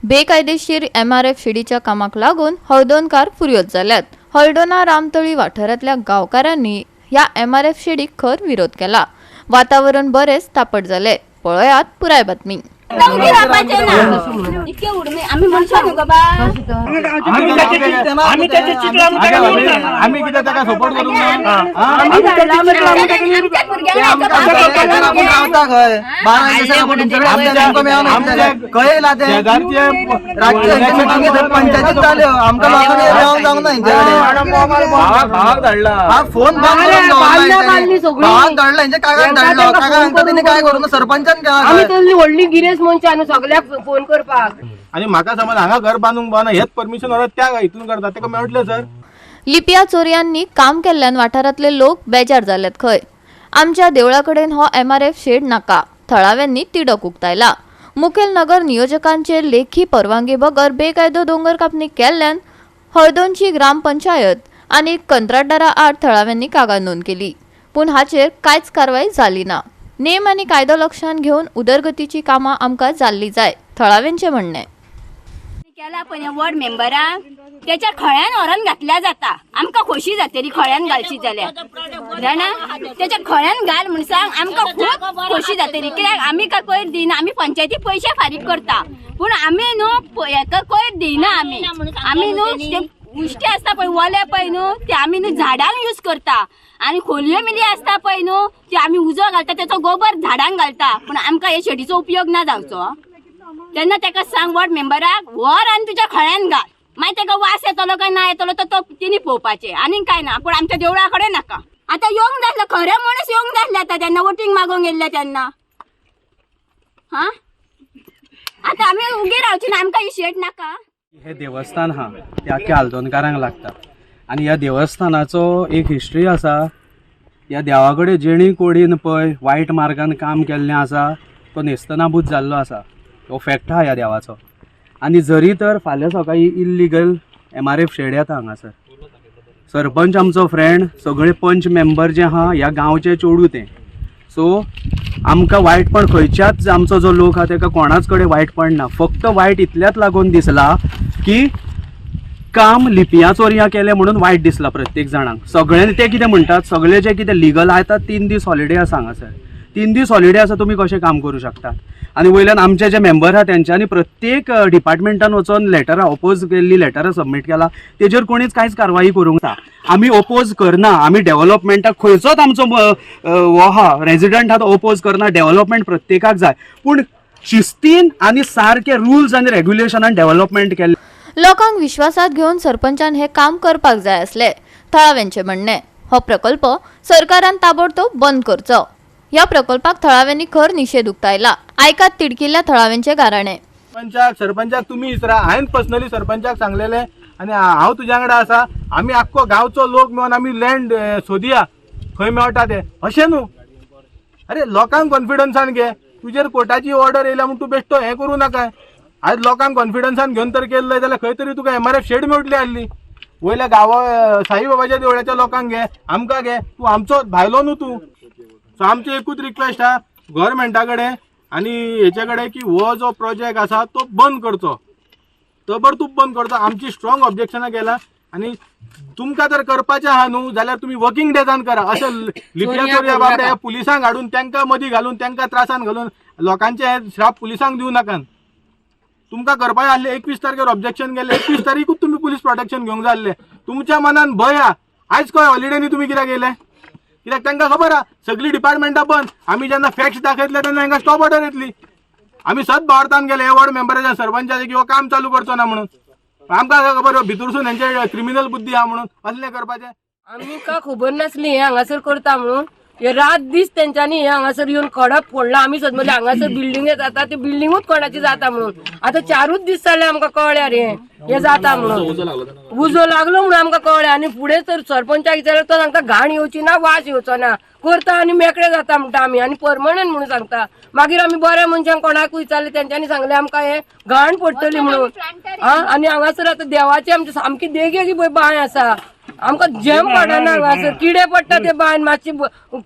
बेकायदेशीर एमआरएफ शेडीच्या कामाक लागून हळदोणकार फुर्योज जाल्यात. हळदोणा रामतळी वाठारांतल्या गांवकारांनी ह्या एमआरएफ शेडीक खर विरोध केला. वातावरण बरेच तापट जाले. पळयात पुराय बातमी. उगी रावपाचें ना, इतके उडमे आमी मनशां न्हू गो बा. आमी त्याचे चित्र आमी ताका निवडून आमी कितें ताका सपोर्ट करूंक ना? हा? आमी त्याचे चित्र आमी ताका निवडून आमच्या ते आमकां भुरग्यांक आपूण रावता खंय 12 दिसांनी आपूण तुमच्याकडे आमच्या नेमको मेळना आमच्या खंय येयला ते शेजारचे रातचे हेंचे मिटिंगे थंय पंचायतीत जाल्यो, आमकां लोकांक मेळोंक जावंक ना हेंचे कडेन. भावाक भावाक धाडला. हा फोन बंद करून दवरला हेंच्यांनी. भावाक धाडला, हेंच्या काकाक धाडलो, काका सांगता तेणी काय करूं ना, सरपंचान केला आमी खंय. तसली व्हडली गिरेस्त मनशां न्हू सगळ्याक फोन करपाक. आणि म्हाका समज हांगा घर बांदूंक पावना, हेच परमिशन व्हरत त्या हितून करता, ताका मेळटलें सर? लिपिया चोरयांनी काम केल्ल्यान वाठारांतले लोक बेजार जाल्यात खंय. आमच्या देवळा कडेन हो एमआरएफ शेड नाका, थळाव्यांनी तिडक उक्तायला. मुखेल नगर नियोजकांचे लेखी परवानगी बगर बेकायदो दोंगर कापणी केल्ल्यान हळदोणची ग्रामपंचायत आनी कंत्राटदारा आड थळाव्यांनी कागाळ नोंद केली, पूण हाचेर कांयच कारवाय जाली ना. नेम आनी कायदो लक्षांत घेवन उदरगतीची कामां आमकां जाल्ली जाय, थळाव्यांचें म्हणणें. केला पळय वॉर्ड मेंबराक त्याच्या खळ्यान व्हरोन घातल्या जाता. आमकां खोशी जातली खळ्यान घालची जाल्यार, जाणा? त्याच्या खळ्यान घाल म्हूण सांग, आमकां खूब खोशी जातली. कित्याक आमी काय कोयर दिना, आमी पंचायती पयशे फारीक करता, पूण आमी न्हू हेका कोयर दिना. आमी आमी न्हू ते उश्टे आसता पळय, ओले पळय न्हू, ते आमी न्हू झाडांक यूज करता आनी खोलयो मिली आसता पळय न्हू, ते आमी उजो घालता, तेचो गोबर झाडांक घालता. पूण आमकां हे शेडीचो उपयोग ना जावचो. तेन्ना ताका सांग वॉर्ड मेंबराक, व्हर आनी तुज्या खळ्यान घाल. मागीर ताका वास येतलो काय ना येतलो तो तिनी पळोवपाचें, आनीक काय ना. पूण आमच्या देवळा कडेन नाका. आतां येवंक जाय आसलें, खरें म्हणूच येवंक जाय आसलें आतां तेन्ना वोटींग मागोंक येयल्लें तेन्ना. हा, आतां आमी उगी रावची ना, आमकां ही शेड नाका. हे देवस्थान आहा ते आख्ख्या आल्दोनकारांक लागता आनी ह्या देवस्थानाचो एक हिस्ट्री आसा. ह्या देवा कडेन जेणी कोडीन पळय वायट मार्गान काम केल्लें आसा तो नेस्तनाबूत जाल्लो आसा. हो फॅक्ट आहा ह्या देवाचो. आनी जरी तर फाल्यां सकाळीं इल्लिगल एमआरएफ शेड येता हांगासर, सरपंच आमचो फ्रेंड, सगळे पंच मेंबर जे आहा ह्या गांवचे चेडूं तें. सो आमकां वायटपण खंयच्याच आमचो जो लोक आहा तेका कोणाच कडेन वायटपण ना. फक्त वायट इतल्याच लागून दिसला की काम लिपया चोरयां केलें म्हणून वायट दिसला प्रत्येक जाणांक. सगळे ते कितें म्हणटात, सगळे जे कितें लिगल आतां 3 दीस हॉलिडे आसा हांगासर, 3 दीस हॉलिडे आसा, तुमी कशें काम करूं शकतात? आनी वयल्यान आमचे जे मेंबर आहा तेंच्यांनी प्रत्येक डिपार्टमेंटान वचोन लेटरां ओपोज केल्ली, लेटरां सबमीट केला, तेजेर कोणीच कांयच कारवाई करूंक ना. आमी ओपोज करना, आमी डेव्हलपमेंटाक खंयचोच आमचो हो आहा रेजिडंट आहा तो ओपोज करना. डेव्हलपमेंट प्रत्येकाक जाय, पूण शिस्तीन आनी सारके रुल्स आनी रेग्युलेशनान डेव्हलपमेंट केल्लें. लोकांक विश्वासात घेवन सरपंचान हे काम करपाक जाय आसले, थळाव्यांचें म्हणणें. हो प्रकल्प सरकारान ताबडतोब बंद करचो. ह्या प्रकल्पाक थळाव्यांनी खर निशेध उक्तायला. आयकात तिडकिल्ल्या थळाव्यांचे गाराणे. सरपंचाक सरपंचाक तुमी विचारा, हांवें पर्सनली सरपंचाक सांगलेलें आनी हांव तुज्या वांगडा आसा. आमी आख्खो गांवचो लोक मेळोन आमी लँड सोदया खंय मेळटा तें. अशें न्हू, अरे लोकांक कॉन्फिडन्सान घे. तुजेर कोर्टाची ऑर्डर येयल्या म्हूण तूं बेश्टो हें करूं नाका. आयज लोकांक कॉन्फिडन्सान घेवन तर केल्लें जाल्यार खंय तरी तुका एमआरएफ शेड मेळटली आसली. वयल्या गांवा साईबाबाच्या देवळाच्या लोकांक घे, आमकां घे, तूं आमचो भायलो न्हू तूं. सो आमची एकूच रिक्वेस्ट आहा गव्हर्मेंटा कडेन आनी हेचे कडेन की हो जो प्रोजेक्ट आसा तो बंद करचो, तबडतूब बंद करचो. आमची स्ट्रॉंग ऑब्जेक्शनां केला. आनी तुमकां जर करपाचें आहा न्हू जाल्यार तुमी वर्किंग डेजान करा. अशें लिपया चोरया बाबड्या ह्या पुलिसांक हाडून तांकां मदीं घालून तांकां त्रासान घालून लोकांचे हे श्राप पुलिसांक दिवं नाकात. तुमकां करपाक आसलें 21 तारखेर ऑब्जेक्शन गेलें, 21 तारीखूच तुमी पुलीस प्रोटेक्शन घेवंक जाय आसलें. तुमच्या मनान भंय आहा. आयज खंय हॉलिडेनी तुमी कित्याक येयले? कित्याक तांकां खबर आहा सगळीं डिपार्टमेंटां बंद. आमी जेन्ना फॅक्ट्स दाखयतले तेन्ना हांकां स्टॉप ऑर्डर येतली. आमी सत भारतान गेले हे वॉर्ड मेंबराच्या सरपंचाचे की हो काम चालू करचो ना म्हणून. आमकां खबर भितरसून हेंचे क्रिमिनल बुद्धी आहा म्हणून असलें करपाचें. आमकां खबर नासली हे हांगासर करता म्हणून. हे रात दीस तेंच्यांनी हे हांगासर येवन खडप फोडला. आमी समजले हांगासर बिल्डिंगे जाता, ते बिल्डिंगूच कोणाची जाता म्हणून. आतां 4 दीस जाले आमकां कळ्ळ्यार हे जाता म्हणून. उजो लागलो म्हणून आमकां कळ्ळें. आनी फुडें तर सरपंचाक विचारल्यार तो सांगता घाण येवची ना, वास येवचो ना, करता आनी मेकळे जाता म्हणटा आमी, आनी परमनंट म्हणून सांगता. मागीर आमी बऱ्या मनशांक कोणाकूय विचारलें, तेंच्यांनी सांगलें आमकां हे घाण पडटली म्हणून. हा, आनी हांगासर आतां देवाची आमची सामकी देगेक पळय बांय आसा, आमकां झेम पडना हांगासर, किडे पडटा ते बांयन. मातशी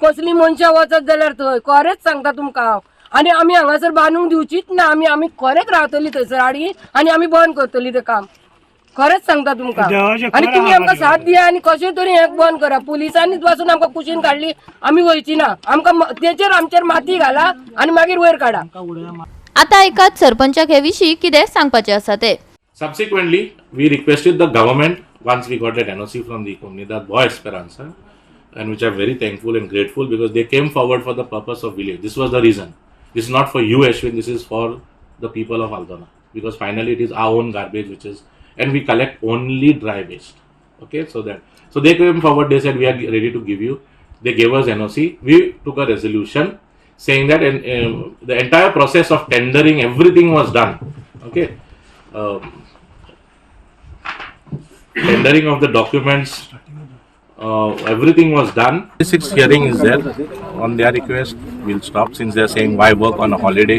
कसली मनशां वचत जाल्यार थंय, खरेंच सांगता तुमकां हांव. आनी आमी हांगासर बांदूंक दिवचीच ना. आमी आमी खरेंच रावतली थंयसर आडी आनी आमी बंद करतली तें काम. खरेंच सांगता तुमकां. देवाचें आनी खरें तुमी आहा आमकां साथ दिया आनी कशें तरी हें बंद करा. पुलिसांनीच पासून आमकां कुशीन काडली, आमी वयची ना. आमकां तेचेर आमचेर माती घाला आनी मागीर वयर काडा. आतां एकाच सरपंचाक हे विशीं कितें सांगपाचें आसा तें. Subsequently, we requested the government once we got that NOC from the Comunidad Boa Esperanza, and which I'm very thankful and grateful because they came forward for the purpose of village. This was the reason. This is not for you, Ashwin. This is for the people of Aldona because finally it is our own garbage which is, and we collect only dry waste. Okay, so they came forward. They said we are ready to give you. They gave us NOC. We took a resolution saying that and the entire process of tendering everything was done. Okay. Tendering of the documents, everything was done. Sixth hearing is there. On their request, we'll stop since they're saying why work on a holiday.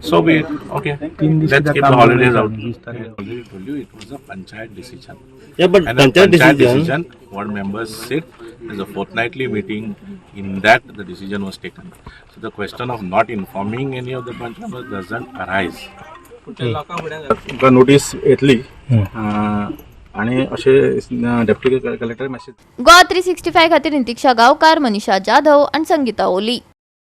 So be it. Okay. Let's keep the holidays out. I already told you it was a panchayat decision. Yeah, but And a panchayat panchayat decision. decision, ward members sit, there's a fortnightly meeting. In that, the decision was taken. So the question of not informing any of the panch members doesn't arise. तुमकां notice येतली आनी अशें deputy collector message Goa 365 खातीर नितिक्षा गांवकार, मनीषा जाधव आनी संगीता ओली.